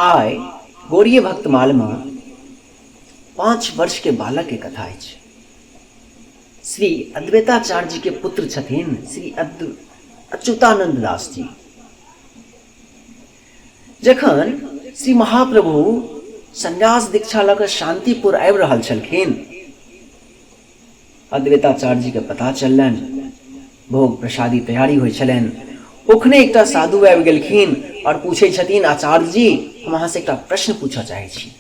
आइ गौड़ीय भक्तमालमे 5 वर्षके बालकके कथा अछि। श्री अद्वैताचार्य जी के पुत्र छथिन श्री अच्युतानंद दास जी। जखन श्री महाप्रभु संन्यास दीक्षा लऽ कऽ शांतिपुर आबि रहल छलखिन, अद्वैताचार्य जी के पता चललनि, भोग प्रसादी तैयारी होइ छलनि। ओखने एकटा साधु आबि गेलखिन आओर पूछै छथिन, आचार्य जी, हम अहाँसँ एकटा प्रश्न पूछऽ चाहै छी।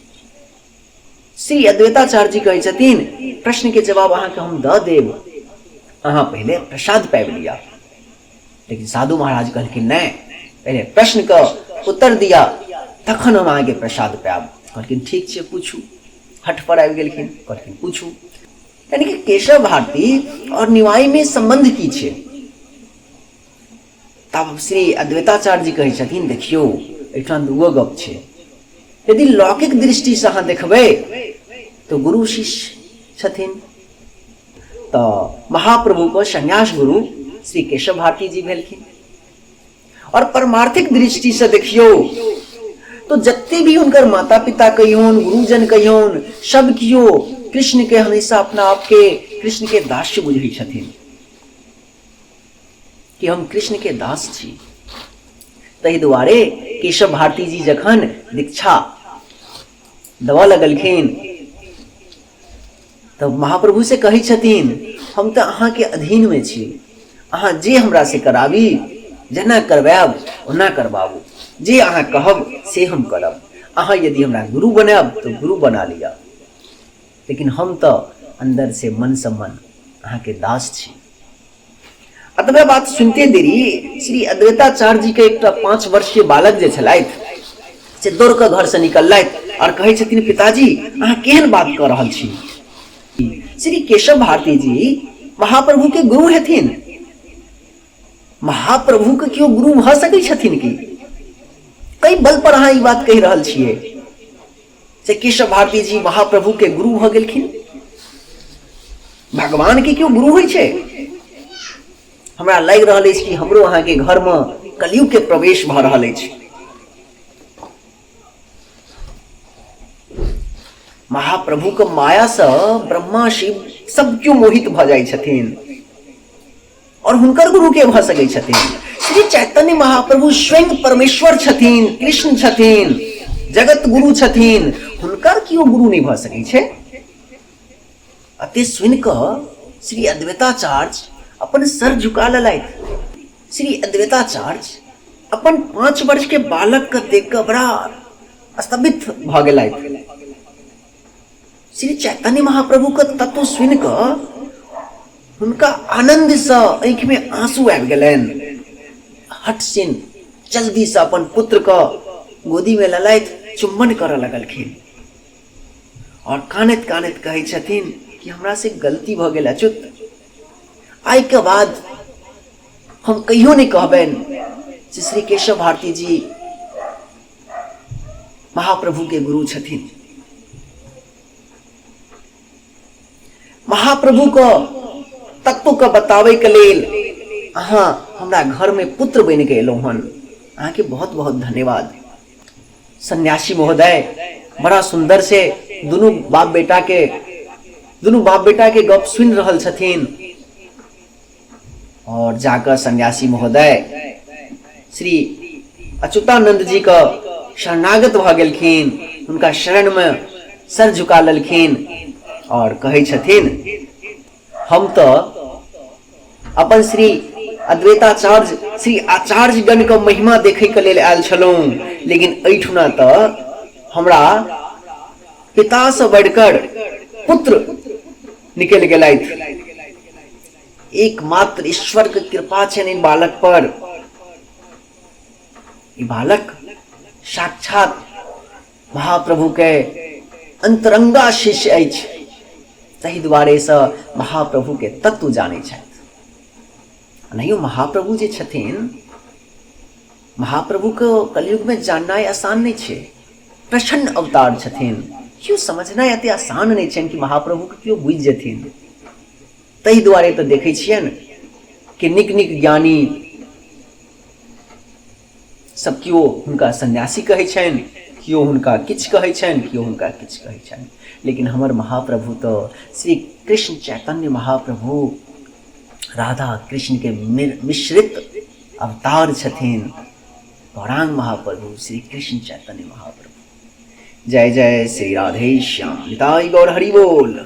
श्री अद्वैताचार्य जी कहै छथिन, प्रश्न के जवाब अहाँके हम दऽ देब, अहाँ पहिले प्रसाद पाबि लिअ। लेकिन साधु महाराज कहलखिन, नहि, पहिले प्रश्न के उत्तर दिअ, तखन हम अहाँके प्रसाद पायब। कहलखिन, ठीक छै, पूछू। हठ पर आबि गेलखिन, कहलखिन पूछू। यानी कि केशव भारती और निवाई में संबंध की छै? तब श्री अद्वैताचार्य जी कहै छथिन, देखियौ, एहिठाम दूगो गप छै। यदि लौकिक दृष्टिसँ अहाँ देखबै तऽ गुरु शिष्य छथिन, तऽ महाप्रभुके संन्यास गुरु श्री केशव भारती जी भेलखिन। और परमार्थिक दृष्टिसँ देखियौ तो जते भी हुनकर माता पिता कहियौन, गुरुजन कहियौन, सब कियो कृष्ण के हमेशा अपना आप के कृष्ण के दास्य बुझै छथिन कि हम कृष्ण के दास छी। ताहि दुआरे केशव भारती जी जखन दीक्षा देबऽ लगलखिन तऽ महाप्रभु से कहै छथिन, हम तऽ अहाँके अधीनमे छी, अहाँ जे हमरा से कराबी, जेना करवायब ओना करबाबू, जे अहाँ कहब से हम करब। अहाँ यदि हमरा गुरु बनायब तऽ गुरु बना लिअ, लेकिन हम तऽ अन्दर से मन से मन अहाँके दास छी। अतबे बात सुनते देरी श्री अद्वैताचार्य जी के एकटा 5 वर्षीय बालक जे छलथि से दौड़ कऽ घर से निकललथि और कहै छथिन, पिताजी, अहाँ केहन बात कऽ रहल छी? श्री केशव भारती जी महाप्रभु के गुरु हेथिन। महाप्रभु के केओ गुरु भऽ सकै छथिन की? कई बल पर अहाँ ई बात कहि रहल छियै से केशव भारती जी महाप्रभु के गुरु भऽ गेलखिन? भगवान के केओ गुरु होइ छै? हमरा लागि रहल अछि कि हमरो अहाँके घरमे कलयुग के प्रवेश भऽ रहल अछि। महाप्रभु के माया से ब्रह्मा शिव सब केओ मोहित भऽ जाइ छथिन और हुनकर गुरु के भऽ सकै छथिन? श्री चैतन्य महाप्रभु स्वयं परमेश्वर छथिन, कृष्ण छथिन, जगत गुरु छथिन, हुनकर केओ गुरु नहि भऽ सकै छै। अते सुनि कऽ श्री अद्वैताचार्य अपन सर झुका लेलथि। श्री अद्वैताचार्य अपन 5 वर्ष के बालक के देख कऽ बड़ा स्तंभित भऽ गेलथि। श्री चैतन्य महाप्रभु के तत्व सुनि कऽ हुनका आनन्दसँ आँखिमे आंसू आबि गेलनि। हट सिन जल्दीसँ अपन पुत्रके गोदीमे लेलथि, चुम्बन करऽ लगलखिन और कानैत कानैत कहै छथिन कि हमरा से गलती भऽ गेल अच्युत, आइके बाद हम कहियो नहि कहबनि जे श्री केशव भारती जी महाप्रभु के गुरु छथिन। महाप्रभु के तत्व के बताबै के लेल अहाँ हमरा घर में पुत्र बनि के एलहुँ हन, अहाँके बहुत बहुत धन्यवाद। सन्यासी महोदय बड़ा सुंदर से दुनू बाप बेटा के गप सुनि रहल छथिन और जाकर सन्यासी महोदय श्री अच्युतानंद जी के शरणागत भऽ गेलखिन, हुनका शरण में सर झुका लेलखिन और कहै छथिन, हम तऽ अपन श्री अद्वैताचार्य श्री आचार्यगण के महिमा देखै के लेल आयल छलहुँ, लेकिन एहिठुना तऽ हमरा पितासँ बढ़िकर पुत्र निकलि गेलथि। एकमात्र ईश्वर के कृपा छनि ई बालक पर। ई बालक साक्षात महाप्रभु के अंतरंगा शिष्य अछि, ताहि दुआरे सँ महाप्रभु के तत्व जानै छथि। नहियो महाप्रभु जे छथिन, महाप्रभु के कलयुग में जाननाइ आसान नहि छै। प्रसन्न अवतार छथिन, केओ समझनाइ एते आसान नहि छनि कि महाप्रभु के केओ बुझि जेथिन। ताहि दुआरे तऽ देखै छियनि कि नीक नीक ज्ञानी सब केओ हुनका सन्यासी कहै छनि, केओ हुनका किछु कहै छनि, केओ हुनका किछु कहै छनि, लेकिन हमर महाप्रभु तऽ श्री कृष्ण चैतन्य महाप्रभु राधा कृष्णके मिश्रित अवतार छथिन। गौरांग महाप्रभु श्री कृष्ण चैतन्य महाप्रभु। जय जय श्री राधे श्याम। निताई गौर हरि बोल।